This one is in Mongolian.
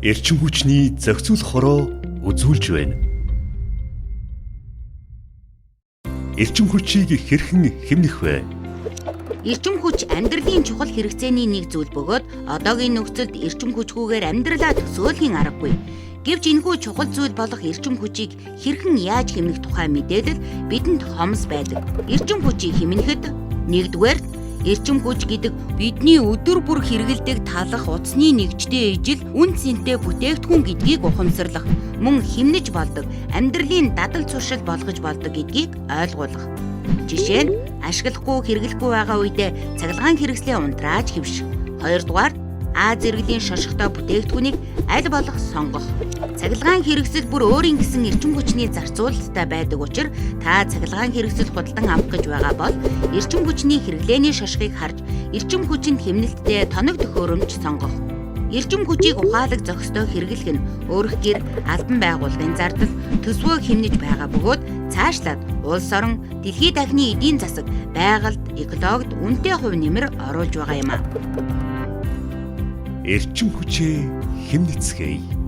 Эрчим хүчний зохицуулах хороо үзүүлж байна. Эрчим хүчийг хэрхэн хэмнэх вэ? Эрчим хүч амьдралын чухал хэрэгцээний нэг зүйл бөгөөд одоогийн нөхцөлд эрчим хүчгүйгээр амьдралаа төсөөлхийн аргагүй. Гэвч энэхүү чухал зүйл болох эрчим хүчийг хэрхэн яаж хэмнэх тухай мэдээлэл бидэнд хомс байдаг. Эрчим хүчийг хэмнэхэд нэгдүгээр эрчим хүч гэдэг бидний өдөр бүр хэрэглэдэг талах утасны нэгжтэй ижил үн цэнтэй бүтээгдэхүүн гэдгийг ухамсарлах, мөн хэмнэж болдог, амьдралын дадал зуршил болгож болдог гэдгийг ойлгуулах. Жишээ нь ашиглахгүй хэрэглэхгүй байгаа үедээ цахилгаан хэрэгслээ унтрааж хэвших. Хоёрдугаар А зэрэглэлийн шошготой бүтээгдэхүүнийг аль болох сонгох. Цахилгаан хэрэгсэл бүр өөрийн гэсэн эрчим хүчний зарцуулалттай байдаг учир та цахилгаан хэрэгсэл худалдан авах гэж байгаа бол эрчим хүчний хэрэглээний шошгыг харж эрчим хүчинд хэмнэлттэй тоног төхөөрөмж сонгох. Эрчим хүчийг ухаалаг зохистой хэрэглэх нь өөрөх гэр албан байгууллагын зардал төсвөө хэмнэж байгаа бөгөөд цаашлаад улс орон, дэлхий дахны эдийн засаг, байгальд, экологид үнэтэй хувь нэмэр оруулж байгаа юм а. Эрчим хүчээ хэмнэцгээе.